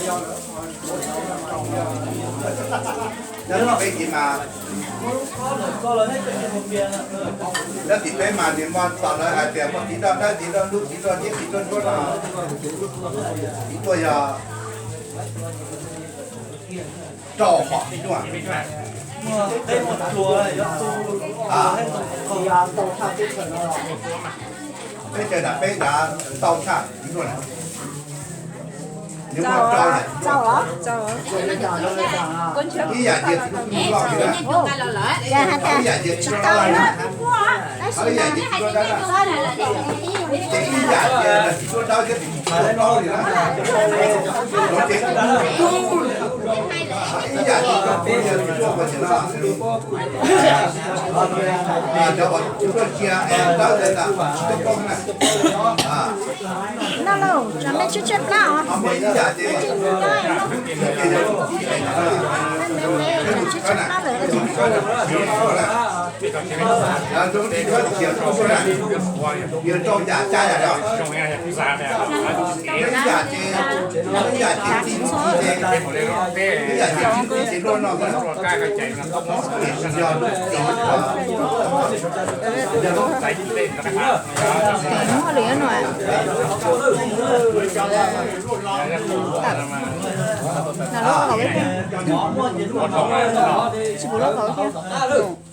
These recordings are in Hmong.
Nyob tim peb ces mas, nyob tim peb mas nws muaj txog lawv hais tias muaj txiv roj dawb, txiv roj dub, txiv roj ciab, txiv roj ntsuab no, txiv tuaj yog rau hom txiv duaj. Peb chaw nram peb nrad tau tshaj txiv duaj na. Nws muaj rau yam txiv duaj. Ib yam tias txiv duaj loj li na. Ib yam tias txiv duaj dawb na. Ib yam tias txiv duaj dawb na. Ces ib yam tias txiv duaj dawb thiab txiv duaj plaub li na. Ib yam tias txiv duaj dawb, txiv duaj dawb, txiv duaj cia, dawb dawb na. Noj lauj, tsam mej tshiab tshiab plab os. Tsam tshiab tshiab plab lawm. Yog rau yam cai yam li. Ib yam ces, ib yam ces txiv txiv ces, ib yam ces txiv txiv ces luaj no. Yog lub txiv, yog lub txiv.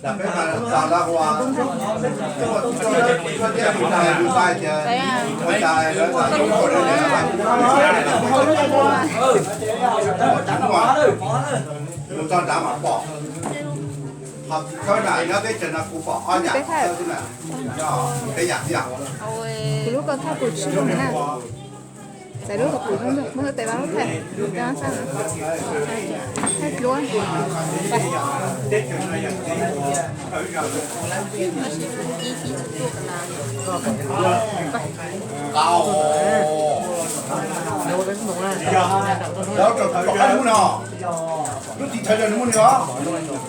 Lam peb mas txog lawv ua, ua cas lawv txog mus txog nrad mas pom. Ho khawb na, nyob teb chaws no kuv pom ob yam khawb xwb na, peb yam xwb yom. Kuv lub ko thaj kuv tsis zoo na. Txais lub ko kuv zoo, muab tes vaj lub thaj, tes vaj xab na. Thaj duab. Lub tsis thawj yog nws muaj nws os.